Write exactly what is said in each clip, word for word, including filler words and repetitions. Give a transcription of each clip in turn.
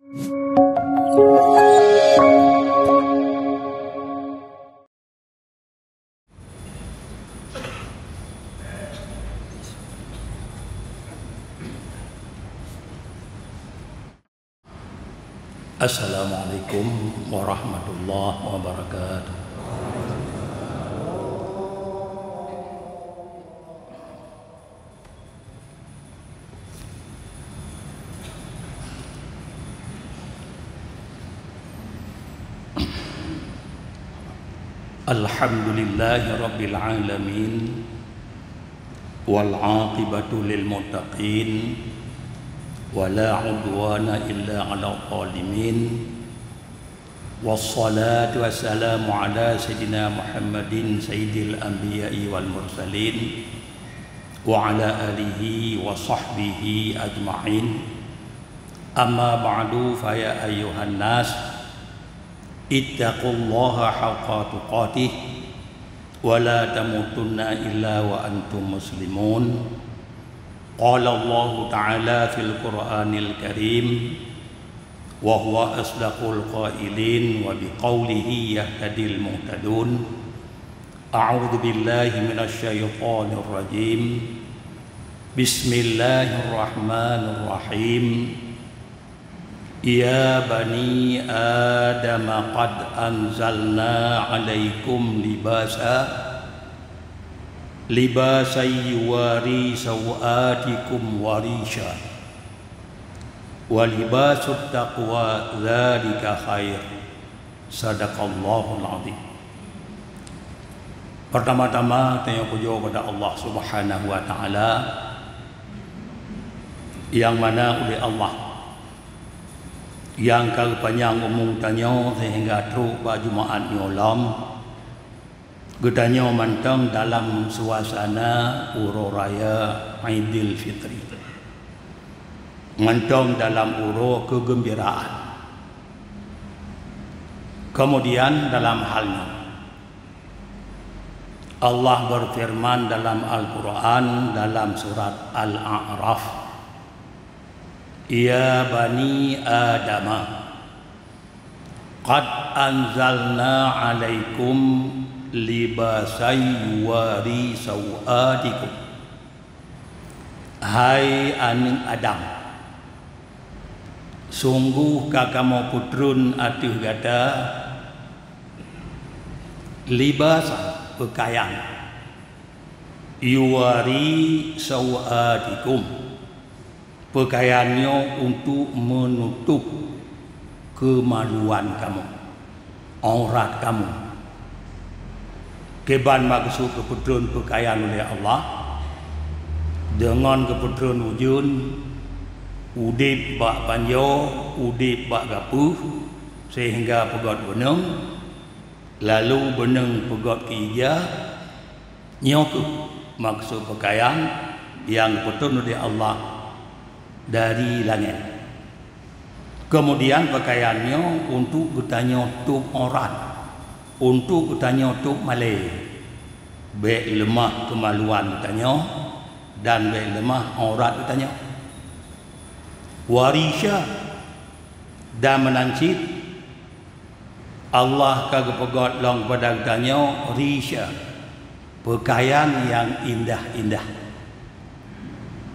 Assalamualaikum warahmatullahi wabarakatuh. Alhamdulillahirabbil alamin. Wal 'aqibatu lil muttaqin. Wa la 'udwana illa 'alal zalimin. Wassalatu wassalamu ala sayyidina Muhammadin sayyidil anbiya'i wal mursalin, wa ala alihi wa sahbihi ajma'in. Amma ba'du, fa ya ayyuhan nas, ittaqullaha haqqa tuqatih, wa la tamutunna illa wa antum muslimun. Qala Allahu ta'ala fil Qur'anil Karim, wa huwa asdaqul qailin, wa biqaulihi yahtadil muhtadun. A'udzu billahi minasy syaithanir rajim. Bismillahirrahmanirrahim. Ya bani Adam, qad anzalna 'alaikum libasa, libasan yuwari sawatikum wa risha. Wa libasut taqwa dzalika khair. Sadaqallahul azim. Pertama-tama, tanyoe pujoe keupada Allah Subhanahu wa Ta'ala, nyang mana uleh Allah nyang ka geupanyang umu tanyoe seuhingga trok bak Jumaat nyoe lom. Geutanyoe mantong dalam suasana uroe raya Aidil Fitri, mantong dalam uroe keugeumbiraan. Keumudian dalam hal nyoe, Allah beufeureuman dalam Al-Qur'an dalam surat Al-A'raf, "Ya bani Adama, qad anzalna 'alaikum libasan yuwari sawatikum." Hai aneuëk Adam, sunggoh ka kamoe peutreun ateueh gata libasa, peukayan, yuwari sawatikum, peukayan nyoe untuk meunutôb keumaluan kamoe, aurat kamoe. Kiban meukeusud geupeutreun peukayan uleh Allah, deungon geupeutreun ujeuen, udeb bak panjoe, udeb bak gapeuh, seuhingga peugöt beuneueng, lalu beuneueng peugöt keu ija. Nyoe kheueh meukeusud peukayan nyang geupeutreun uleh Allah dari langét. Keumudian peukayan nyoe untuk geutanyoe tôb aurat, untuk geutanyoe tôb malée, bék leumah keumaluan geutanyoe dan bék leumah aurat geutanyoe. Wa risha, dan meunan cit Allah ka geupeugöt lom keupada geutanyoe risha, peukayan nyang indah-indah.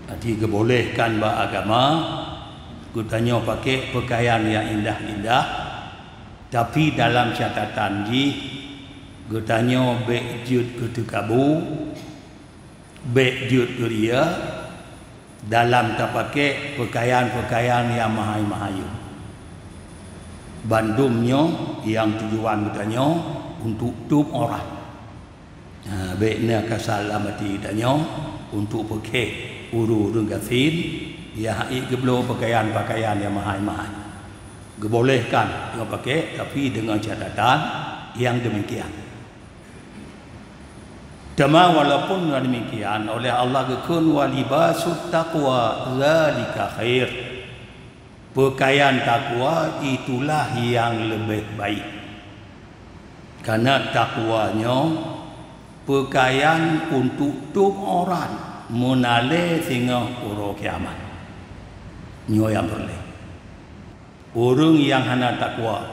Jadi geubolehkan bak agama geutanyoe paké peukayan nyang indah-indah, tapi dalam catatan jih geutanyoe bék jeuet keu teukabu, bék jeuet keu ria dalam tapaké peukayan-peukayan nyang meuhai-meuhayeu. Bandum nyoe nyang tujuan geutanyoe untuk tôb aurat. Ha, bék na kasal lam até geutanyoe untuk peukheh ureuëng-ureuëng gasien nyang hana geubloe peukayan-peukayan nyang meuhai-meuhai. Geubolehkan nyoe paké, tapi deungon catatan nyang deumikian. Teuma walaupun ngon deumikian, uleh Allah geukheun, "Wa libasut taqwa dzalika khair." Peukayan takwa itulah nyang leubeh baik. Karena takwa nyoe peukayan untuk tôb aurat meunalée singoh uroe kiamat. Nyoe nyang peureulée. Ureuëng nyang hana takwa,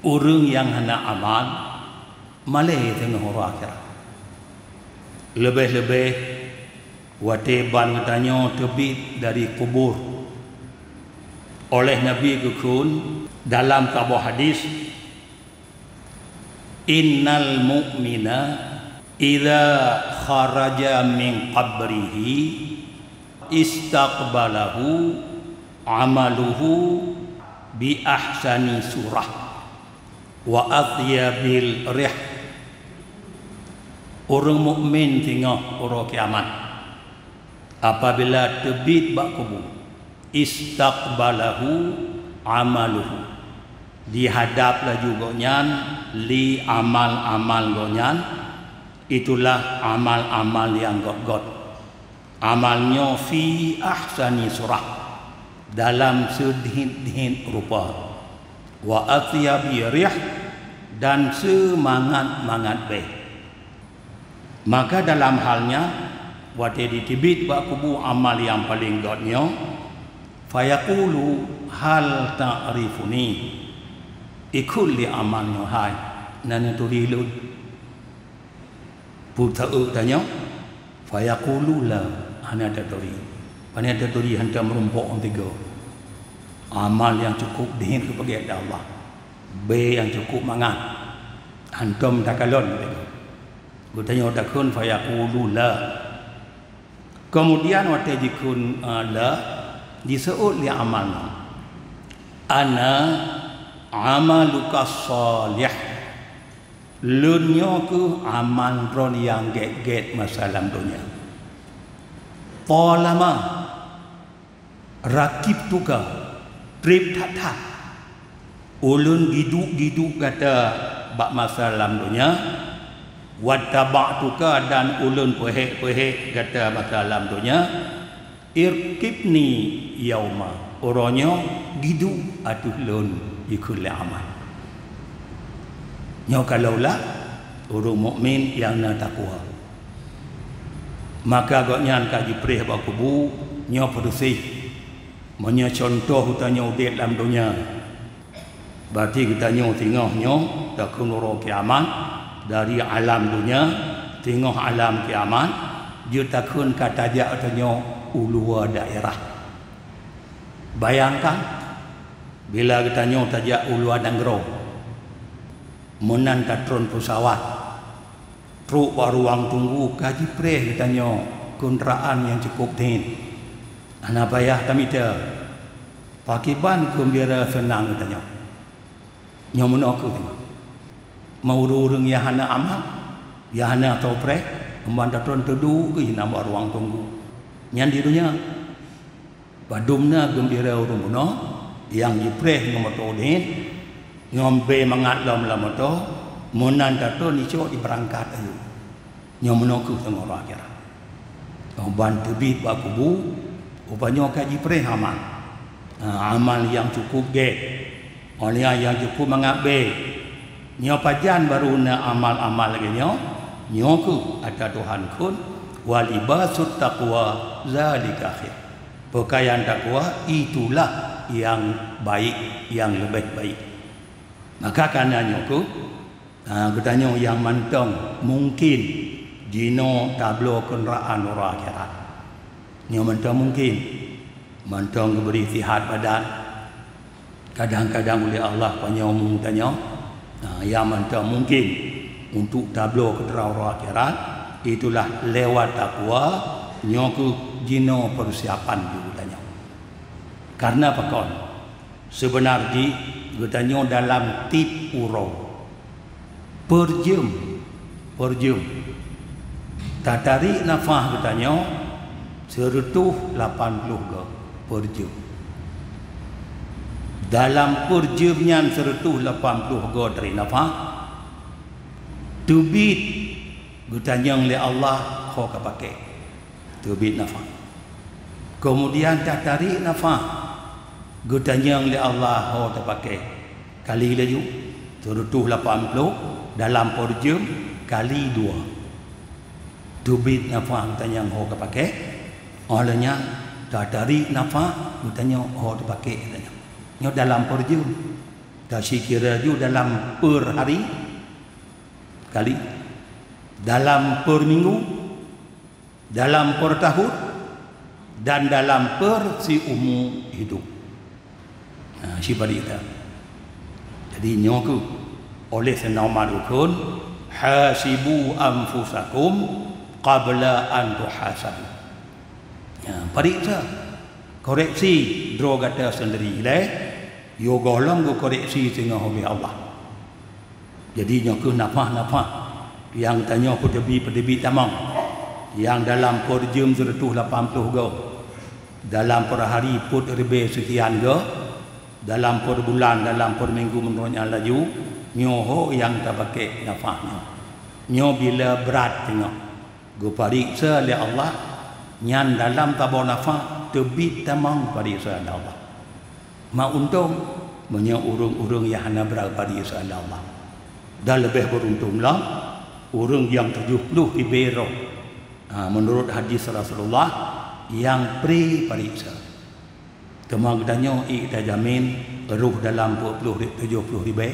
ureuëng nyang hana amal, malée teungoh uroe akhirat. Leubeh-leubeh watée ban geutanyoe teubiet dari kubur. Óh lheueh Nabi geukheun dalam saboh hadis, "Innal mu'mina idza kharaja min qabrihi istaqbalahu amaluhu bi ahsani surah wa atyabil rih." Ureuëng mukmin singoh uroe kiamat, apabila teubiet bak kubu, istaqbalahu amaluhu, jihadab laju gobnyan lé amal-amal gobnyan, itulah amal-amal nyang gét-gét. Amal nyoe fi ahsani surah, dalam seudiet-diet rupa, wa atyabi rih, dan seumangat-mangat bée. Maka dalam hal nyan, watée jiteubiet bak kubu amal nyang paleng gét nyoe, fayaqulu, "Hal ta'rifuni?" Ikheun lé amal nyoe, "Hai, na neuturi lôn?" Peue taeu tanyoe? Fayaqulu, "La, hana taturi." Pane taturi? Hantom meurumpok tiga. Amal nyang cukup diet keu peugét Allah, bée nyang cukup mangat, hantom takalon tiga. Geutanyoe takheun, "Fayaqulu la." Keumudian watée jikheun, eh, la, jiseuôt lé amal nyan, "Ana amaluka shalih." Lôn nyoe kheueh amal droe nyang gét-gét masa lam donya. Thalama rakibtuka, treb that-that ulôn giduek-giduek gata bak masa lam donya, wattaba'tuka, dan ulôn peuhék-peuhék gata masa lam donya, irkibni yauma, uroe nyoe giduek ateueh lôn, jikheun lé amal. Nyoe ka lôn, ureuëng mukmin nyang na takwa. Maka gobnyan ka jipreh bak kubu, nyoe peudeuséh. Meunyoe cuntoh geutanyoe udeb lam donya, Berarti geutanyoe singoh nyoe takheun uroe kiamat, dari alam donya, singoh alam kiamat, jeuet takheun ka tajak tanyoe u luwa daerah. Bayangkan, bila geutanyoe tajak u luwa nanggroe, meunan tatron peusawat, trok bak ruang tunggu ka jipreh geutanyoe keundaraan nyang cukup that. Hana payah tamita. Pakriban geumbira seunang geutanyoe. Nyoe meunoe kheueh teuma. Meu ureuëng-ureuëng nyang hana amal, nyang hana teupreh, meunan tatron teuduek keuh na bak ruang tunggu. Nyan di donya. Padum na geumbira ureuëng bunoe nyang jipreh ngon moto udeb, ngon bée mangat lom lam moto, meunan tatron icok jibeurangkat ayue. Nyoe meunoe kheueh teungoh uroe akhirat. Ban teubiet bak kubu, ubanyoe ka jipreh amal. Ha, amal nyang cukup gét, óh lheueh nyan nyang cukup mangat bée. Nyoe pajan barô na amal-amal lagée nyoe? Nyoe kheueh ata Tuhan kheun, "Wa libasut taqwa zalika khair." Peukayan takwa itulah nyang baik, nyang leubeh baik. Maka kana nyoe kheueh, ha, geutanyoe nyang mantong mungken jinoe tabloe keundaraan uroe akhirat. Nyoe mantong mungken, mantong geubri sihat badan. Kadang-kadang uleh Allah panyong umu tanyoe, ha, nyang mantong mungken untuk tabloe keundaraan uroe akhirat, itulah lewat takwa, nyoe kheueh jinoe peusiapan di geutanyoe. Kareuna pakon? Seubeuna jih geutanyoe dalam tieb uroe, peurjeuem, peurjeuem, tatarék nafah geutanyoe sireutôh lapan ploh goe peurjeuem. Dalam peurjeuem nyan sireutôh lapan ploh goe tarék nafah, teubiet geutanyong lé Allah ho ka pakék. Teubiet nafah. Keumudian tatarék nafah, geutanyong lé Allah ho tapakék. Kali laju, sireutôh lapan ploh dalam peurjeuem kali dua. Teubiet nafah geutanyong ho ka pakék, óh lheueh nyan tatarék nafah geutanyong ho tapakék geutanyong. Nyoe dalam per jeuem. Tasikira ju dalam per hari kali, dalam per minggu, dalam per tahun, dan dalam per siumu hidup. Ha, sibaliknya. Jadi nyoe keuh oleh Saidina Umar geukheun, "Hasibu anfusakum qabla an tuhasabu." Ya, pariksa, koreksi droe gata sendiri ilée, yoh gohlom geukoreksi singoh oleh Allah. Jadi nyoe keuh nafah-nafah nyang tanyoe peuteubiet-peuteubiet tamong, nyang dalam per jeuem sireutoh lapan ploh goe, dalam per hari peuet ribée seukian goe, dalam per bulan, dalam per minggu meunurot nyang laju, nyoe ho nyang tapakée nafah nyoe. Nyoe bila brat teungoh geupariksa lé Allah, nyan dalam saboh nafah teubiet tamong geupariksa lé Allah. Meuuntông meunyoe ureuëng-ureuëng nyang hana brat geupariksa lé Allah. Dan leubeh beuruntông lom ureuëng nyang tujoh ploh ribée roh. Ha, meunurot hadis Rasulullah nyang pre pariksa. Teuma geutanyoe ék tajamin roh dalam peuet ploh ri-, tujoh ploh ribée,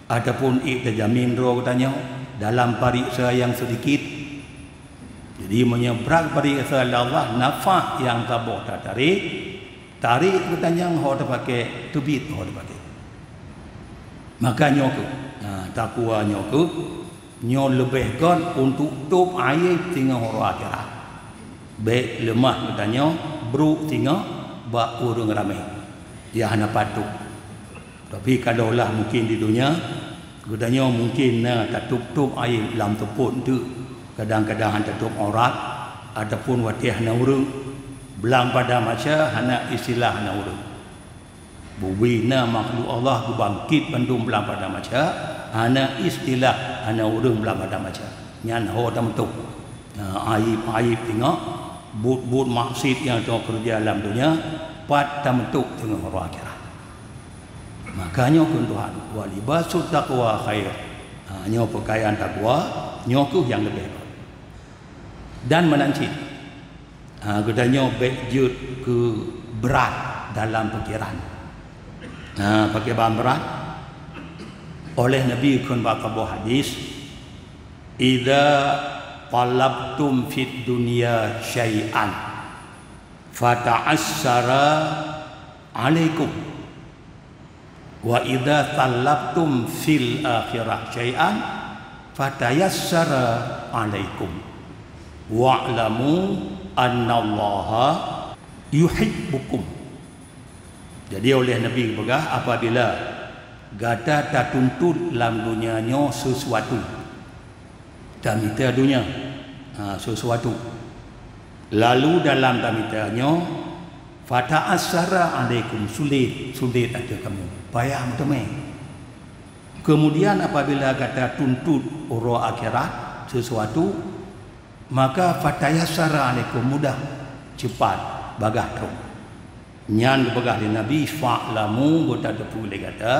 ataupun ék tajamin droe geutanyoe dalam pariksa nyang seudikit. Jadi, meunyoe brat pariksa lé Allah, nafah nyang saboh tatarék, tarék geutanyoe ho tapakée, teubiet ho tapakée. Maka nyoe keuh, nah, takwa nyoe keuh, nyoe leubeh göt untuk tôb aéb singoh uroe akhirat. Bék leumah geutanyoe brok singoh bak ureuëng ramé nyang hana pat tôb. Tapi kalaulah mungkin di donya, geutanyoe mungkin na tatôb-tôb aéb lam seupôt enteuk, kadang-kadang hana tatôb aurat, ataupun watée hana ureuëng, blang padam asai hana istilah hana ureuëng. Bubena makhluk Allah geubangkét bandum blang padam asai, hana istilah hana ureuëng blang padam asai. Nyan ho tameutôb. Ha, aéb-aéb singoh, buet-buet maksiet nyang tanyoe keureuja lam donya, pat tameutôb teungoh uroe akhirat. Maka nyoe kheun Tuhan, "Wa libasut taqwa khair." Ha, nyoe peukayan takwa, nyoe keuh nyang leubeh baik. Dan meunan cit, ha, geutanyoe bék jeuet keu brat dalam pikiran. Ha, pakriban brat? Oleh Nabi kheun bak saboh hadis, "Idza talabtum fid dunya syai'an fata'assara 'alaikum." "Wa idza talabtum fil akhirah syai'an fatayassara 'alaikum. Wa'lamu annallaha yuhibbukum." Jadi oleh Nabi geupeugah, apabila gata tatuntut lam donya nyoe sesuatu, tamita donya, ha, sesuatu. Lalu dalam tamita nyoe, "Fata'assara 'alaikum," sulet, sulet ateueh kamoe, payah meuteumé. Keumudian apabila gata tuntut uroe akhirat sesuatu, maka "fatayassara 'alaikum," mudah, cepat, bagaih trok. Nyan geupeugah lé Nabi, "Fa'lamu," beutateupeu lé gata,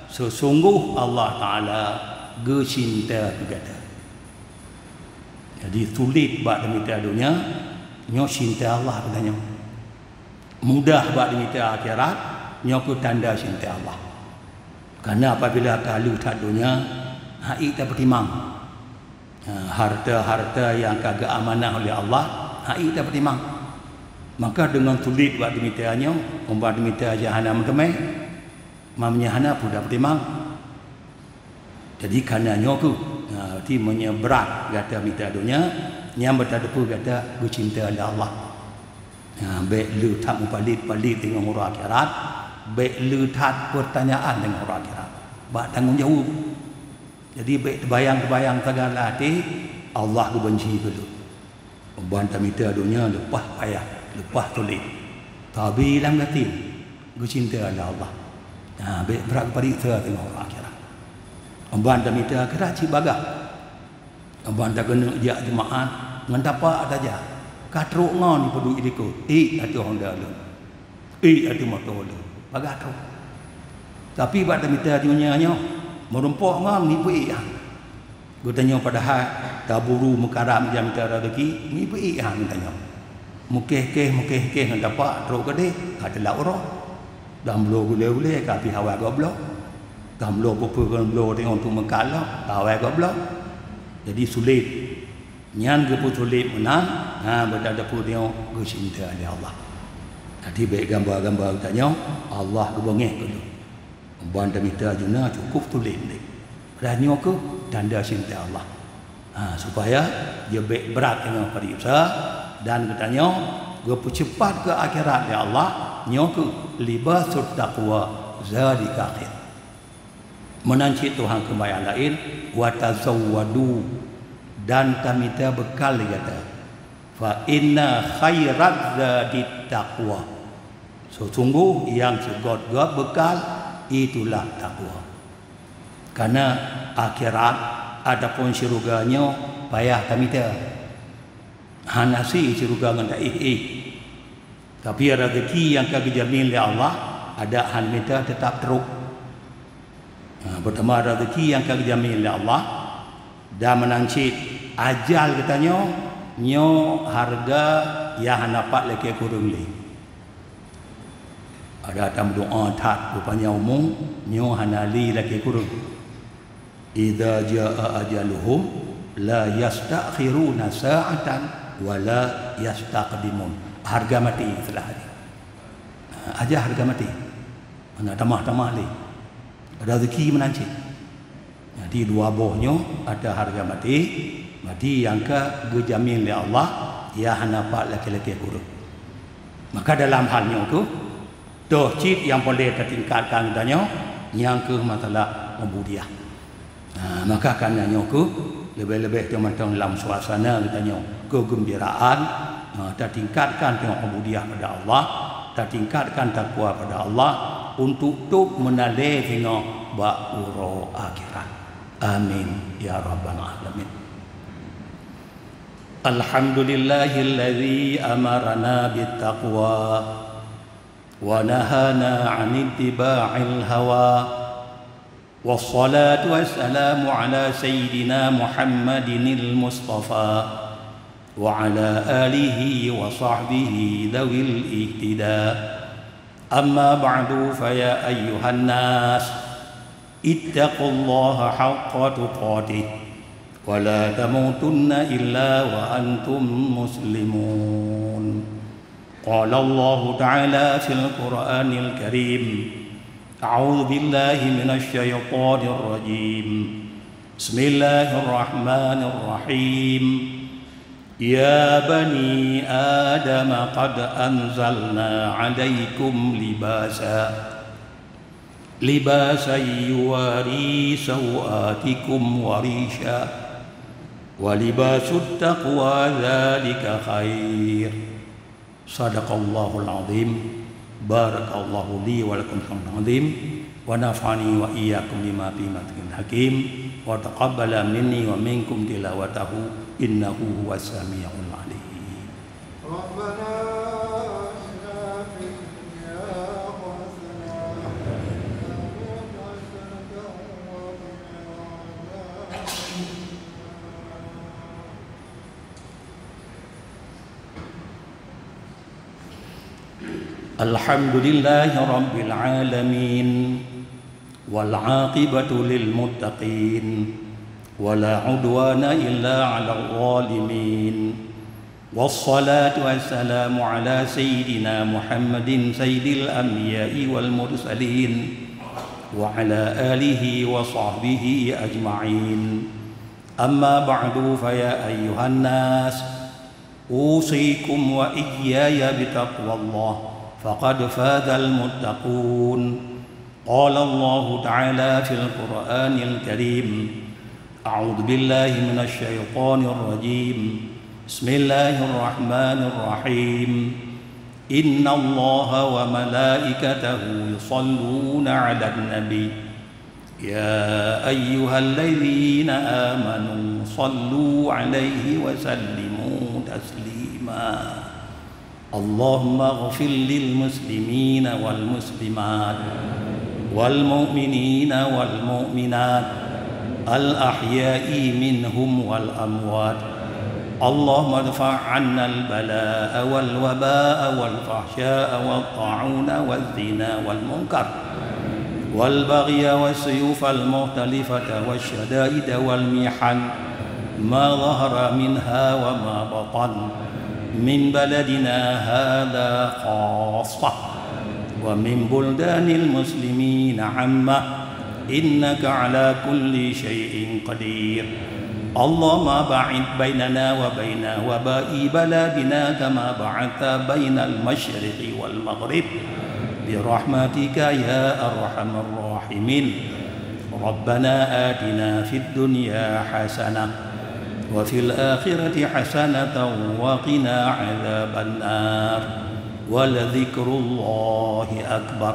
seusunggoh Allah Taala geucinta keu gata. Jadi sulet bak tamita donya, nyoe cinta Allah keu tanyoe. Mudah bak tamita akhirat, nyoe keuh tanda cinta Allah. Karena apabila ka lheueh that donya, hana ék tapeutimang. Ha, hareuta-hareuta nyang ka geuamanah lé Allah, hana ék tapeutimang. Maka deungon sulet bak tamita nyoe, ubat tamita jahanam teumé, ma meunyo hana peue tapeutimang. Jadi kana nyoe keuh, ha, berarti meunyo brat gata mita donya, nyan beutateupeu gata geucinta lé Allah. Ha, bék le that meupalet-palet deungon uroe akhirat, bék le that peurtanyaan deungon uroe akhirat. Bak tanggong jaweueb. Jadi bék teubayang-teubayang sagai lam até, Allah geubanci keu lôn. Uban tamita donya leupah payah, leupah sulet. Tapi lam até geucinta lé Allah. Ha, bék brat geupareksa teungoh uroe akhirat. Uban tamita akhirat cit bagaih. Uban takeuneuk jak jeumaáh ngon tapak tajak. Ka trok ngon peuduek likot, ék ateueh honda lôn. Ék ateueh moto lôn, bagaih trok. Tapi bak tamita donya nyoe, meurumpok ngon nibeuék han. Geutanyoe padahai taburu meukaram jak mita raseuki, nibeuék han geutanyoe. Meukéh-kéh, meukéh-kéh ngon tapak trok keudeh, ka teulak uroe. Dan bloe gulée-gulée ka pih awai gob bloe. Dan bloe peue-peue ngon bloe teungoh tu meukat lom ka awai gob bloe. Jadi sulet. Nyan geupeusulet meunan, ha, beuda teupeu nyoe geucinta lé Allah. Jadi bék gamba-gamba geutanyoe Allah geubeungéh keu lôn. Ban tamita juna cukup tuléh deh. Padahai nyoe keuh tanda cinta Allah. Ha, supaya jeuet bék brat nyoe peuriksa dan geutanyoe geupeucepat keu akhirat lé Allah, nyoe keuh libasut taqwa zalika khair. Meunan cit Tuhan keumbali ayat laén, "Wa tazawwadu," dan tamita beukal lé gata. "Fa inna khairaz zadit taqwa." Sesungguh nyang seugöt-göt beukal itulah takwa. Karena akhirat ataupun syeuruga nyoe payah tamita. Hana sie syeuruga ngon taéh-éh. Tapi rezeki nyang ka geujamin lé Allah, adak han mita teutap trok. Ha, peutama rezeki nyang ka geujamin lé Allah, dan meunan cit ajal geutanyoe, nyoe hareuga nyang hana pat lakée kureueng lé. Adak tameudoá that beupanyang umu, nyoe hana lé lakée kureueng. "Idza jaa ajaluhum la yastakhiruna sa'atan wa la yastaqdimun." Hareuga maté istilah nyan. Ha, aja hareuga maté. Hana tamah-tamah lé. Rezeki meunan cit. Jadi dua boh nyoe ata hareuga maté, maté nyang ka geujamin lé Allah, nyang hana pat lakée-lakée kureueng. Maka dalam hal nyoe keuh, toh cit nyang peureulée tatingkatkan geutanyoe, nyang keuh masalah ubudiyah. Ha, maka karena nyoe keuh, leubeh-leubeh teuma mantong lam suasana geutanyoe keugeumbiraan, ha, tatingkatkan teungoh ubudiyah pada Allah, tatingkatkan takwa pada Allah untuk tôb meunalée singoh bak uroe akhirat. Amin ya rabbal alamin. Alhamdulillahilladzi amarana bit taqwa wa nahana 'anit tiba'il hawa. Wassalatu wassalamu ala sayyidina Muhammadinil Mustafa wa ala alihi wa sahbihi dawil ihtida. Amma ba'du, fa ya ayyuhan nas, ittaqullaha haqqa tuqatih, wa la tamutunna illa wa antum muslimun. Qala Allahu ta'ala fil Qur'anil Karim, a'udzu billahi minasy syaithanir rajim. Bismillahirrahmanirrahim. Ya bani Adam, qad anzalna 'alaikum libasa, libasan yuwari sawatikum wa risha, wa libasut taqwa dzalika khair. Sadaqallahul azim. Barakallahu li wa lakum fil Qur'anil azim, wa nafa'ani wa iyyakum bima fihi minal ayatil hakim, wa taqabbala minni wa minkum tilawatahu, innahu huwas samiul alim. ربنا آتنا في الدنيا حسنة وفي الآخرة حسنة وقنا عذاب النار. الحمد لله رب العالمين، والعاقبة للمتقين، ولا عدوان إلا على الظالمين، والصلاة والسلام على سيدنا محمد سيد الأنبياء والمرسلين، وعلى آله وصحبه أجمعين. أما بعد، فيا أيها الناس، أوصيكم وإياي بتقوى الله، فقد فاز المتقون. قال الله تعالى في القرآن الكريم، أعوذ بالله من الشيطان الرجيم. بسم الله الرحمن الرحيم. إن الله وملائكته يصلون على النبي. يا أيها الذين آمنوا صلوا عليه وسلموا تسليما. اللهم اغفر للمسلمين والمسلمات والمؤمنين والمؤمنات الأحياء منهم والأموات. اللهم ادفع عنا البلاء والوباء والفحشاء والطاعون والزنا والمنكر والبغي والسيوف المختلفة والشدائد والمحن ما ظهر منها وما بطن من بلدنا هذا خاصة ومن بلدان المسلمين عامة إنك على كل شيء قدير. اللهم باعد بيننا وبين وباء بلادنا كما باعدت بين المشرق والمغرب برحمتك يا أرحم الراحمين. ربنا آتنا في الدنيا حسنة وفي الآخرة حسنة وقنا عذاب النار. ولذكر الله أكبر.